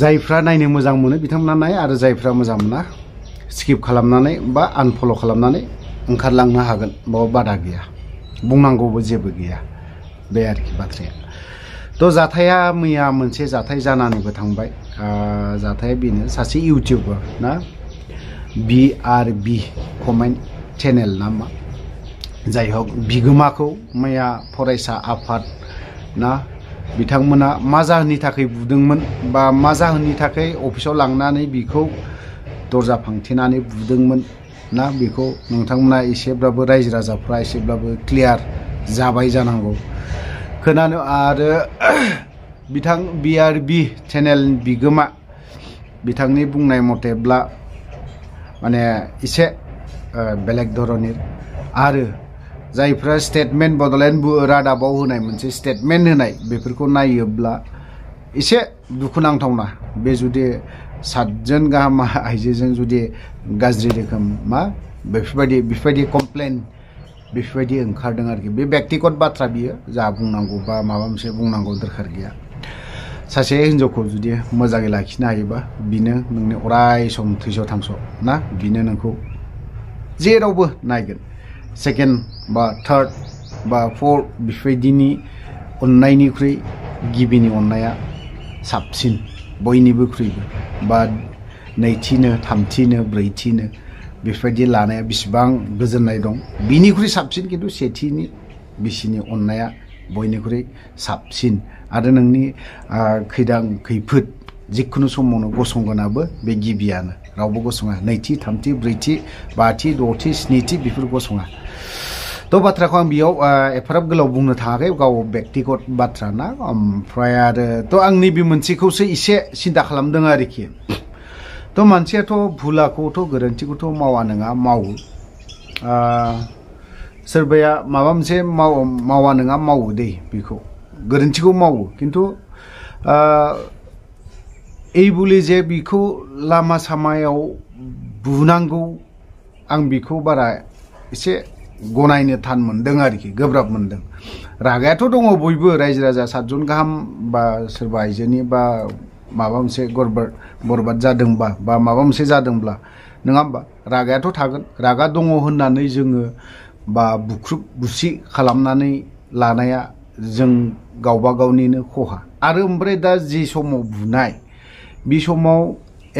जायफ्रा नायनो मोजां मोनो बिथांमोना नाय आरो जायफ्रा मोजां मोना स्किप खालामनानै बा आनफल' खालामनानै ओंखारलांनो हागोन बाव बादा गैया बुंनांगौबो जेबो गैया बे आरोखि बाथ्राया तो जाथाया मैया मोनसे जाथाय जानानैबो थांबाय जाथाया बेनो सासे इउटिउबार ना BRB कमेन्ट चेनेल नामा जाय हक बिगोमाखौ मैया फरायसा आफाद ना बिथांमोना मा जाहोननि थाखाय बुदोंमोन बा मा जाहोननि थाखाय अफिसाव लांनानै बिखौ दरजा फांथेनानै बुदोंमोन ना बेखौ नोंथांमोना एसेब्लाबो रायजो राजाफ्रा एसेब्लाबो क्लियार जाबाय जानांगौ खोनानो आरो बिथां BRB चेनेल बिगोमा बिथांनि बुंनाय मथेब्ला माने एसे बेलेग धरननि आरो जायफ्रा स्टेटमेन्ट बड'लेण्ड रादाबाव होनाय मोनसे स्टेटमेन्ट होनाय बेफोरखौ नायोब्ला एसे दुखुनांथावना बे जुदि 7 जन गाहाम आइजोजों जुदि गाज्रि रोखोम मा बेफोरबायदि कमप्लेन बेफोरबायदि ओंखारदों आरोखि बे व्यक्तिगत बाथ्रा बियो जा बुंनांगौ बा माबा मोनसे बुंनांगौ दरखार गैया सासे हिन्जावखौ जुदि मोजाङै लाखिनो हायोबा बिनो नोंनि अराय सम थैस' थांस' ना बिनो नोंखौ जेरावबो नायगोन सेकेन्ड बा थार्ड बा फोर्थ बेफोरबायदिनि अननायनिख्रुइ गिबिनि अननाया साबसिन बयनिबोख्रुइबो बा नैथिनो थामथिनो ब्रैथिनो बेफोरबायदि लानाया बेसेबां गोजोननाय दं बिनिख्रुइ साबसिन खिन्थु सेथिनि बिसिनि अननाया बयनिख्रुइ साबसिन आरो नोंनि खैदां खैफोद जिखुनु समावनो गसंगोनाबो बे गिबियानो रावबो गसङा नैथि थामथि ब्रैथि बाथि द'थि स्निथि बेफोर गसङा तो बाथ्राखौ आं बेयाव एफाराब गोलाव बुंनो थाङाखै गाव व्यक्तिगत बाथ्रा ना ओमफ्राय आरो तो आं नैबे मोनसेखौसो एसे सिन्था खालामदों आरोखि तो मानसियाथ' भुलाखौथ' गोरोन्थिखौथ' मावा नङा मावो सोरबाया माबा मोनसे मावा नङा मावो दै बेखौ गोरोन्थिखौ मावो खिन्थु এই বুলি যে बिखौ लामा सामायाव बुनांगौ आं बिखौ बारा एसे गनायनो थान मोनदों आरोखि गोब्राब मोनदों रागायाथ' दङ बयबो रायजो राजा 7 जन गाहाम बा सोरबा आइजोनि बा माबा मोनसे बरबाद जादोंबा बा माबा मोनसे जादोंब्ला नङा होमबा रागायाथ' थागोन रागा दङ होननानै जोङो बा बुख्रुब बुसि खालामनानै लानाया जों गावबा गावनिनो खहा आरो ओमफ्राय दा जि समाव बुनाय बे समाव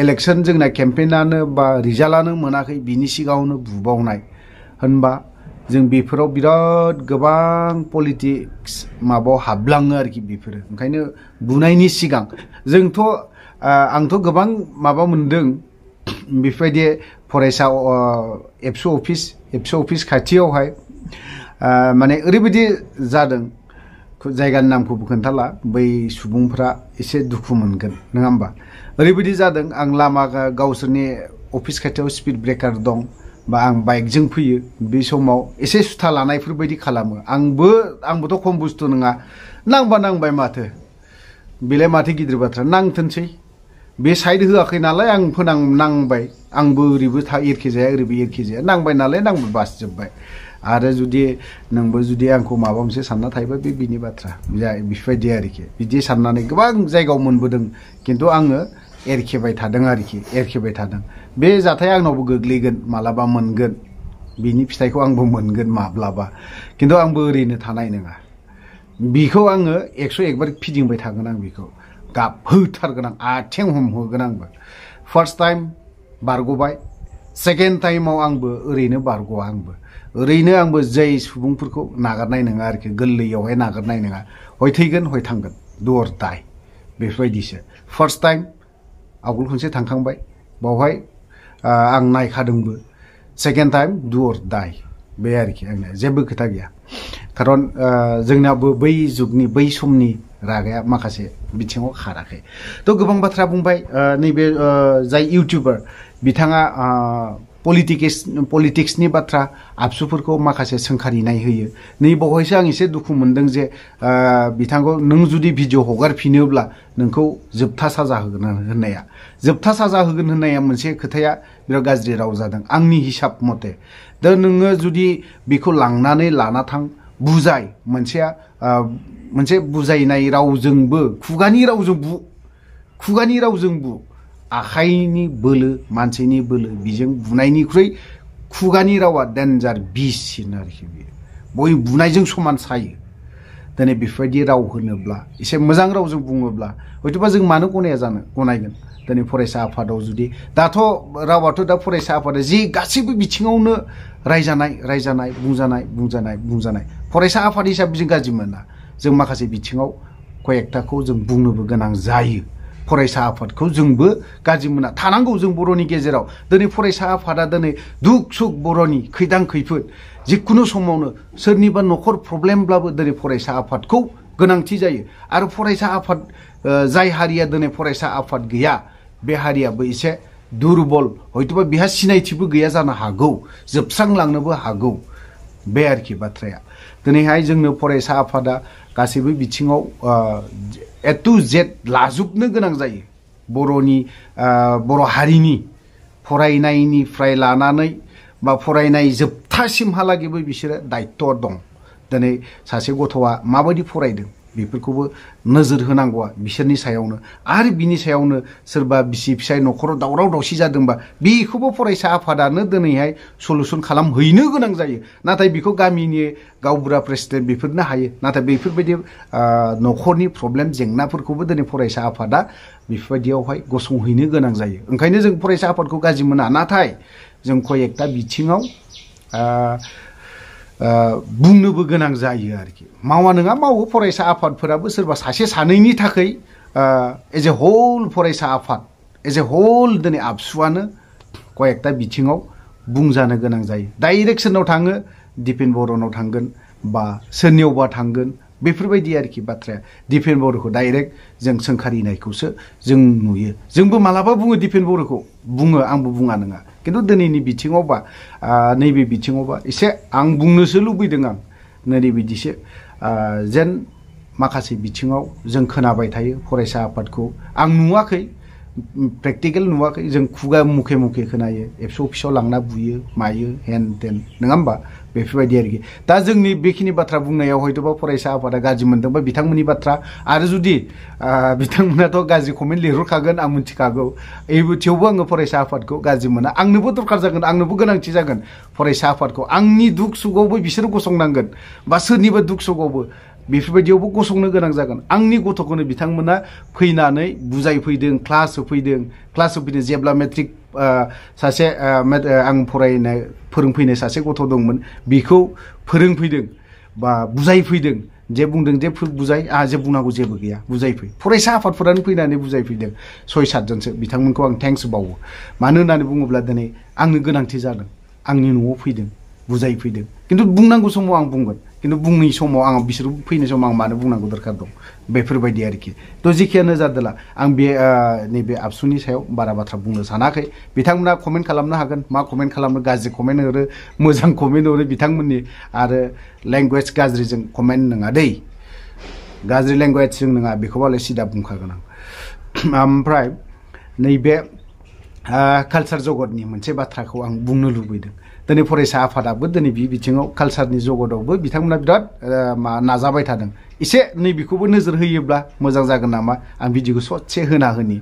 इलेक्शन जोंना केम्पेइनानो बा रिजाल्टआनो मोनाखै बिनि सिगाङावनो बुबावनाय होनबा जों बेफोराव बिराद गोबां पलिटिक्स माबायाव हाबलाङो आरोखि बेफोरो ओंखायनो बुनायनि सिगां जोंथ' आंथ' गोबां माबा मोनदों बेफोरबायदि फरायसा एबसु अफिस खाथियावहाय माने ओरैबायदि जादों जायगानि नामखौबो खोन्थाला बै सुबुंफ्रा एसे दुखु मोनगोन नङा होमबा ओरैबायदि जादों आं लामा गावसोरनि अफिस खाथियाव स्पिड ब्रेकार दं बा आं बाइकजों फैयो बे समाव एसे सुथा लानायफोर बायदि खालामो आंबोथ' खम बुस्थु नङा नांबा नांबाय माथो बेलाय माथो गिदिर बाथ्रा नांथोंसै बे साइड होआखै नालाय आं नांबाय आंबो ओरैबो एरखे जाया ओरैबो एरखे जाया नांबाय नालाय नांबो बासिजोब्बाय आरो जुदि नोंबो जुदि आंखौ माबा मोनसे सानना थायोबा बे बिनि बाथ्रा बेफोरबायदि आरोखि बिदि साननानै गोबां जायगायाव मोनबोदों खिन्थु आङो एरखेबाय थादों आरोखि एरखेबाय थादों बे जाथाया आंनावबो गोग्लैगोन मालाबा मोनगोन बिनि फिथाइखौ आंबो मोनगोन माब्लाबा खिन्थु आंबो ओरैनो थानाय नङा बिखौ आङो 101 बार फिदिंबाय थागोन आं बिखौ गाबहोथारगोन आं आथिं हमहोगोन आंबो फार्स्ट टाइम बारग'बाय सेकेन्ड टाइमाव आंबो ओरैनो बारग'आ ओरैनो आंबो जै सुबुंफोरखौ नागारनाय नङा आरोखि गोरलैयावहाय नागारनाय नङा हय थैगोन हय थांगोन डु अर डाइ बेफोरबायदिसो फार्स्ट टाइम आवगोल खनसे थांखांबाय बावहाय आं नायखादोंबो सेकेन्ड टाइम डु अर डाइ बे आरोखि आंना जेबो खोथा गैया खारन जोंनाबो बै जुगनि बै समनि रागाया माखासे बिथिङाव खाराखै तो गोबां बाथ्रा बुंबाय नैबे जाय इउटिउबार बिथाङा पलिटिक्सनि बाथ्रा आबसुफोरखौ माखासे सोंखारिनाय होयो नै बावहायसो आं एसे दुखु मोनदों जे बिथांखौ नों जुदि भिडिअ हगारफिनोब्ला नोंखौ जोबथा साजा होगोन होननाया जोबथा साजा होगोन होननाया मोनसे खोथाया बिराद गाज्रि राव जादों आंनि हिसाब मथे दा नोङो जुदि बेखौ लांनानै लाना थां बुजाय मोनसे बुजायनाय रावजोंबो खुगानि रावजों खुगानि रावजों बु आखाइनि बोलो मानसिनि बोलो बिजों बुनायनिख्रुइ खुगानि रावा डेन्जार बिससिन आरोखि बियो बय बुनायजों समान सायो दिनै बेफोरबायदि राव होनोब्ला एसे मोजां रावजों बुङोब्ला हयतोबा जों मानो गनाया जानो गनायगोन दिनै फरायसा आफादाव जुदि दाथ' रावाथ' दा फरायसा आफादा जि गासैबो बिथिङावनो बुंजानाय फरायसा आफाद हिसाबै जों गाज्रि मोना जों माखासे बिथिङाव कयेकटाखौ जों बुंनोबो गोनां जायो फरायसा आफादखौ जोंबो गाज्रि मोना थानांगौ जों बर'नि गेजेराव दिनै फरायसा आफादा दिनै दुख सुख बर'नि खैदां खैफोद जिखुनु समावनो सोरनिबा न'खर प्रब्लेमब्लाबो दिनै फरायसा आफादखौ गोनांथि जायो आरो फरायसा आफाद जाय हारिया दिनै फरायसा आफाद गैया बे हारियाबो एसे दुरबल हयतोबा बिहा सिनायथिबो गैया जानो हागौ जोबस्रांलांनोबो हागौ बे आरोखि बाथ्राया दिनैहाय जोंनो फरायसा आफादा गासैबो बिथिङाव ए टु जेड लाजोबनो गोनां जायो बर'नि बर' हारिनि फरायनायनिफ्राय लानानै बा फरायनाय जोबथासिमहालागैबो बिसोरो दायित्व दं दिनै सासे गथ'आ माबायदि फरायदों बेफोरखौबो नोजोर होनांगौआ बिसोरनि सायावनो आरो बिनि सायावनो सोरबा बिसि फिसाय न'खराव दावराव दावसि जादोंबा बेखौबो फरायसा आफादानो दिनैहाय सलुसन खालामहैनो गोनां जायो नाथाय बेखौ गामिनि गावबुरा प्रेसिडेन्ट बेफोरनो हायो नाथाय बेफोरबायदि न'खरनि प्रब्लेम जेंनाफोरखौबो दिनै फरायसा आफादा बेफोरबायदियावहाय गसंहैनो गोनां जायो ओंखायनो जों फरायसा आफादखौ गाज्रि मोना नाथाय जों कयेकटा बिथिङाव बुंनोबो गोनां जायो आरोखि मावा नङा मावो फरायसा आफादफोराबो सोरबा सासे सानैनि थाखाय एज ए होल फरायसा आफाद एज ए होल दिनै आबसुआनो कयेकटा बिथिङाव बुंजानो गोनां जायो डाइरेक्ट सोरनाव थाङो दिपेन बर'नाव थांगोन बा सोरनियावबा थांगोन बेफोरबायदि आरोखि बाथ्राया दिपेन बर'खौ डाइरेक्ट जों सोंखारिनायखौसो जों नुयो जोंबो मालाबा बुङो दिपेन बर'खौ बुङो आंबो बुङा नङा किन्तु दिनैनि बिथिङावबा नैबे बिथिङावबा एसे आं बुंनोसो लुबैदों आं नैबिदिसो जेन माखासे बिथिङाव जों खोनाबाय थायो फरायसा आफादखौ आं नुवाखै प्रेक्टिकेल नुवाखै जों खुगा मुखे मुखे खोनायो एबसु अफिसाव लांना बुयो मायो हेन टेन नङा होमबा बेफोरबायदि आरोखि दा जोंनि बेखिनि बाथ्रा बुंनायाव हयतोबा फरायसा आफादा गाज्रि मोनदोंबा बिथांमोननि बाथ्रा आरो जुदि बिथांमोनाथ' गाज्रि कमेन्ट लिरहरखागोन आं मिथिखागौ थेवबो आङो फरायसा आफादखौ गाज्रि मोना आंनोबो दरकार जागोन आंनोबो गोनांथि जागोन फरायसा आफादखौ आंनि दुख सुखआवबो बिसोरो गसंनांगोन बा सोरनिबा दुख सुखआवबो बेफोरबायदियावबो गसंनो गोनां जागोन आंनि गथ'खौनो बिथांमोना फैनानै बुजायफैदों क्लास होफैदों जेब्ला मेट्रिक सासे आं फरायनाय फोरोंफैनाय सासे गथ' दंमोन बेखौ फोरोंफैदों बा बुजायफैदों जे बुंदों जे बुजाय आंहा जे बुंनांगौ जेबो गैया बुजायफै फरायसा आफादफोरानो फैनानै बुजायफैदों 6-7 जनसो बिथांमोनखौ आं थेंक्स बावो मानो होननानै बुङोब्ला दिनै आंनो गोनांथि जादों आंनि न'आव फैदों बुजायफैदों किन्तु बुंनांगौ समाव आं बुंगोन किन्तु बुंनाय समाव आं बिसोर फैनाय समाव आं मानो बुंनांगौ दरकार दं बेफोरबायदि आरोखि थ' जिखियानो जादोला आं बे नैबे आबसुनि सायाव बारा बाथ्रा बुंनो सानाखै बिथांमोना कमेन्ट खालामनो हागोन मा कमेन्ट खालामनो गाज्रि कमेन्ट हरो मोजां कमेन्ट हरो बिथांमोननि आरो लेंगुवेज गाज्रिजों कमेन्ट नङा दै गाज्रि लेंगुवेजजों नङा बेखौबालाय सिदा बुंखागोन आं ओमफ्राय नैबे कालचार जगतनि मोनसे बाथ्राखौ आं बुंनो लुबैदों दिनै फरायसा आफादाबो दिनै बे बिथिङाव कालचारनि जगतआवबो बिथांमोना बिराद नाजाबाय थादों एसे नैबेखौबो नोजोर होयोब्ला मोजां जागोन नामा आं भिडिअखौ ससे होना होनि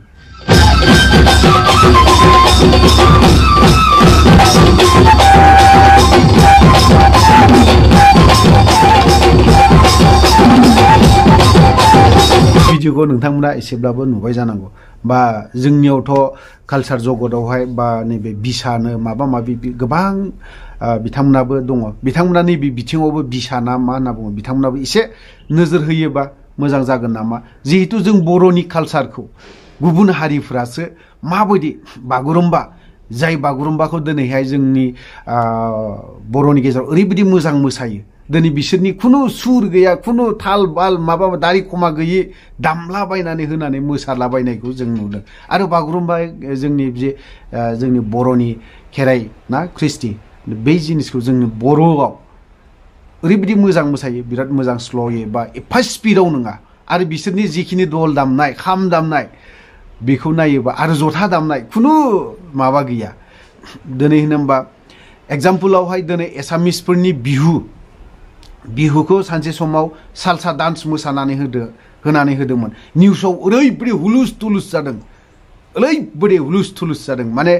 भिडिअखौ नोंथांमोना एसेब्लाबो नुबाय जानांगौ बा जोंनियावथ' कालचार जगतआवहाय बा नैबे बिसानो माबा माबि गोबां बिथांमोनाबो दङ बिथांमोना नैबे बिथिङावबो बिसा ना मा होनना बुङो बिथांमोनाबो एसे नोजोर होयोबा मोजां जागोन नामा जिहेतु जों बर'नि कालचारखौ गुबुन हारिफ्रासो माबायदि बागुरुम्बा जाय बागुरुम्बाखौ दिनैहाय जोंनि बर'नि गेजेराव ओरैबायदि मोजां मोसायो दिनै बिसोरनि खुनु सुर गैया खुनु थाल बाल माबा दारि खमा गैयि दामलाबायनानै होनानै मोसालाबायनायखौ जों नुदों आरो बागुरुम्बा जोंनि बर'नि खेराइ ना ख्रिस्टि बे जिनिसखौ जोंनि बर'आव ओरैबायदि मोजां मोसायो बिराद मोजां स्ल'यै बा एफा स्पिडआव नङा आरो बिसोरनि जिखिनि दल दामनाय खाम दामनाय बेखौ नायोबा आरो जथा दामनाय खुनु माबा गैया दिनै होनोबा एग्जाम्पलावहाय दिनै एसामिसफोरनि बिहुखौ सानसे समाव सालसा डान्स मोसानानै होनानै होदोंमोन निउसाव ओरैबायदि हुलुस थुलुस जादों ओरैबायदि हुलुस थुलुस जादों माने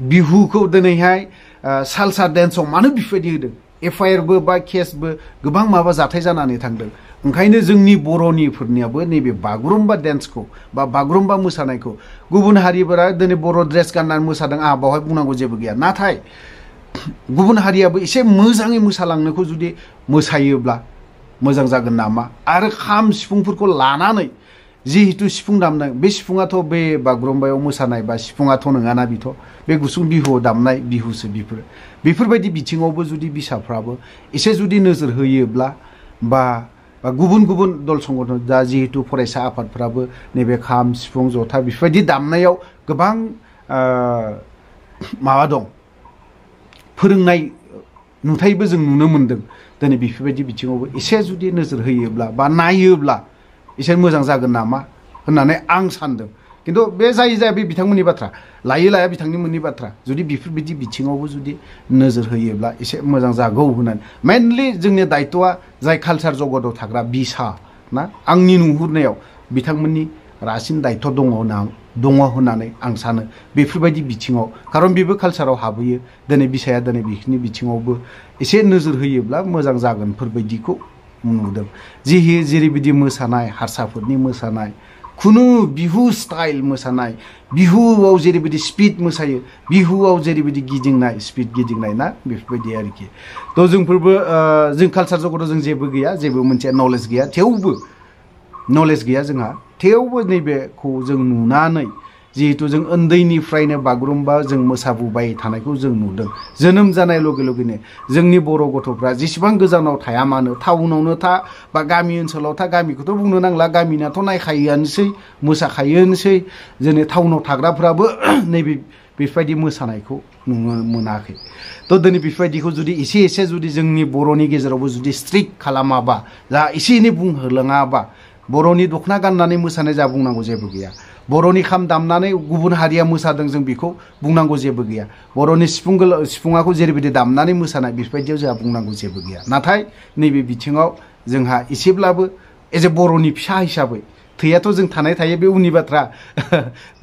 बिहुखौ दिनैहाय सालसा डेन्सआव मानो बेफोरबायदि होदों एफआइआरबो बा केसबो गोबां माबा जाथाय जानानै थांदों ओंखायनो जोंनि बर'निफोरनियाबो नैबे बागुरुम्बा डेन्सखौ बा बागुरुम्बा मोसानायखौ गुबुन हारिफोरा दिनै बर' ड्रेस गाननानै मोसादों आंहा बावहाय बुंनांगौ जेबो गैया नाथाय गुबुन हारियाबो एसे मोजाङै मोसालांनोखौ जुदि मोसायोब्ला मोजां जागोन नामा आरो खाम सिफुंफोरखौ लानानै जिहेतु सिफुं दामनाय बे सिफुङाथ' बे बागुरुम्बायाव मोसानाय बा सिफुङाथ' नङाना बिथ' बे गुसुं बिहुआव दामनाय बिहुसो बेफोरबायदि बिथिङावबो जुदि बिसाफ्राबो एसे जुदि नोजोर होयोब्ला बा गुबुन गुबुन दल संगठन दा जिहेतु फरायसा आफादफ्राबो नैबे खाम सिफुं जथा बेफोरबायदि दामनायाव गोबां माबा दं फोरोंनाय नुथायबो जों नुनो मोनदों दिनै बेफोरबायदि बिथिङावबो एसे जुदि नोजोर होयोब्ला बा नायोब्ला एसे मोजां जागोन नामा होननानै आं सानदों खिन्थु बे जाय बे बिथांमोननि बाथ्रा लायो लाया बिथांमोननि बाथ्रा जुदि बेफोरबायदि बिथिङावबो जुदि नोजोर होयोब्ला एसे मोजां जागौ होननानै मेनलि जोंनि दायथ'आ जाय कालसार जगतआव थाग्रा बिसा ना आंनि नुहुरनायाव बिथांमोननि रासिन दायथ' दङ होननानै आं सानो बेफोरबायदि बिथिङाव खारन बेबो कालसाराव हाबहैयो दिनै बिसाया दिनै बेखिनि बिथिङावबो एसे नोजोर होयोब्ला मोजां जागोनफोरबायदिखौ नुदों जेरैबायदि मोसानाय हारसाफोरनि मोसानाय खुनु बिहु स्टाइल मोसानाय बिहुआव जेरैबायदि स्पिड मोसायो बिहुआव जेरैबायदि गिदिंनाय स्पिड गिदिंनाय ना बेफोरबायदि आरोखि थ' जोंफोरबो जों कालसार जगतआव जों जेबो गैया जेबो मोनसे नलेज गैया थेवबो नलेज गैया जोंहा थेवबो नैबेखौ जों नुनानै जिहेतु जों उन्दैनिफ्रायनो बागुरुम्बा जों मोसाबोबाय थानायखौ जों नुदों जोनोम जानाय लगे लगेनो जोंनि बर' गथ'फ्रा जेसेबां गोजानाव थाया मानो टाउनावनो था बा गामि ओनसोलाव था गामिखौथ' बुंनो नांला गामिनाथ' नायखायोआनोसै मोसाखायोआनोसै जोंनि टाउनाव थाग्राफ्राबो नैबे बेफोरबायदि मोसानायखौ नुनो मोनाखै थ' दिनै बेफोरबायदिखौ जुदि एसे जुदि जोंनि बर'नि गेजेरावबो जुदि स्ट्रिक्ट खालामाबा जा एसे एनै बुंहोलाङाबा बर'नि दख'ना गाननानै मोसानाय जा बुंनांगौ जेबो गैया बर'नि खाम दामनानै गुबुन हारिया मोसादों जों बेखौ बुंनांगौ जेबो गैया बर'नि सिफुङाखौ जेरैबायदि दामनानै मोसानाय बेफोरबायदियाव जोंहा बुंनांगौ जेबो गैया नाथाय नैबे बिथिङाव जोंहा एसेब्लाबो एज ए बर'नि फिसा हिसाबै थैयाथ' जों थायो बे उननि बाथ्रा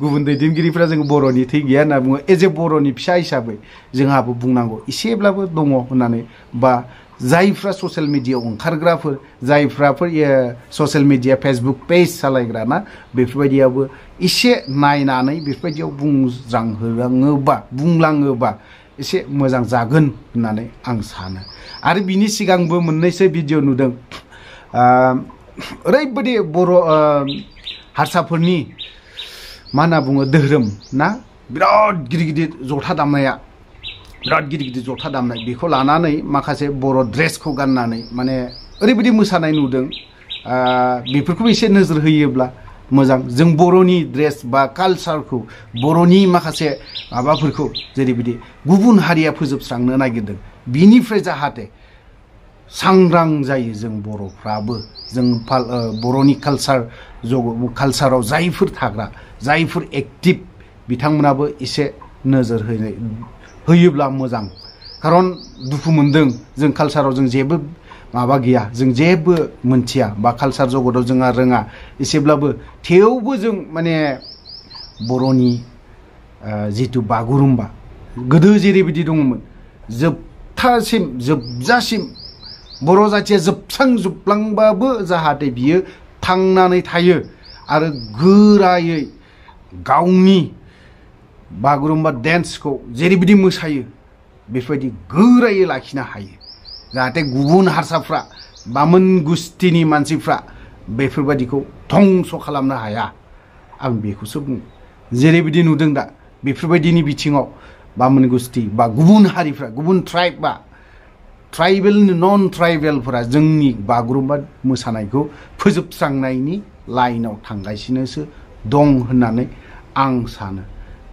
गुबुन दैदेनगिरिफ्रा जों बर'नि थै गैया होनना बुङो एज ए बर'नि फिसा हिसाबै जोंहाबो बुंनांगौ एसेब्लाबो दङ होननानै बा जायफ्रा ससियेल मिडियायाव ओंखारग्राफोर जायफ्राफोर ससियेल मिडिया फेसबुक पेज सालायग्रा ना बेफोरबायदियाबो एसे नायनानै बेफोरबायदियाव बुंलाङोबा एसे मोजां जागोन होननानै आं सानो आरो बिनि सिगांबो मोननैसो भिडिअ नुदों ओरैबायदि बर' हारसाफोरनि मा होनना बुङो धोरोम ना बिराद गिदिर जथा दामनाया बिराद गिदिर जथा दामनाय बेखौ लानानै माखासे बर' ड्रेसखौ गाननानै माने ओरैबायदि मोसानाय नुदों बेफोरखौबो एसे नोजोर होयोब्ला मोजां जों बर'नि ड्रेस बा कालसारखौ बर'नि माखासे माबाफोरखौ जेरैबायदि गुबुन हारिया फोजोबस्रांनो नागिरदों बिनिफ्राय जाहाथे सांग्रां जायो जों बर'फ्राबो जों बर'नि कालसाराव जायफोर थाग्रा जायफोर एक्टिभ बिथांमोनाबो एसे नोजोर होयोब्ला मोजां खारन दुखु मोनदों जों कालसाराव जों जेबो माबा गैया जों जेबो मोनथिया बा कालसार जगतआव जोंहा रोङा एसेब्लाबो थेवबो जों माने बर'नि जितु बागुरुम्बा गोदो जेरैबायदि दङमोन जोबजासिम बर' जाथिया जोबस्रांजोबलांबाबो जाहाथे बियो थांनानै थायो आरो गोरायै गावनि बागुरुम्बा डेन्सखौ जेरैबायदि मोसायो बेफोरबायदि गोरायै लाखिनो हायो जाहाथे गुबुन हारसाफ्रा बामोन गुस्थिनि मानसिफ्रा बेफोरबायदिखौ धंस खालामनो हाया आं बेखौसो बुङो जेरैबायदि नुदों दा बेफोरबायदिनि बिथिङाव बामोन गुस्थि बा गुबुन हारिफ्रा गुबुन ट्राइब बा ट्राइबेल नन ट्राइबेलफोरा जोंनि बागुरुम्बा मोसानायखौ फोजोबस्रांनायनि लाइनाव थांगासिनोसो दं होननानै आं सानो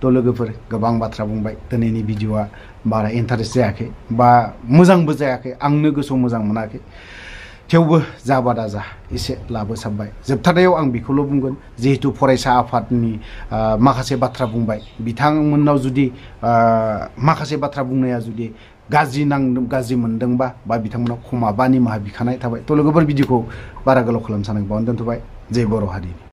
थ' लोगोफोर गोबां बाथ्रा बुंबाय दिनैनि भिडिअआ बारा इन्टारेस्ट जायाखै बा मोजांबो जायाखै आंनो गोसोआव मोजां मोनाखै थेवबो जाबा दाजा एसे लाबोसाबबाय जोबथारनायाव आं बेखौल' बुंगोन जिहेतु फरायसा आफादनि माखासे बाथ्रा बुंबाय बिथांमोननाव जुदि माखासे बाथ्रा बुंनाया जुदि गाज्रि मोनदोंबा बा बिथांमोनाव खमा बा निमाहा बिखानाय थाबाय थ' लोगोफोर भिडिअखौ बारा गोलाव खालामनो सानदों बावनो दोनथ'बाय जय बर' हारि।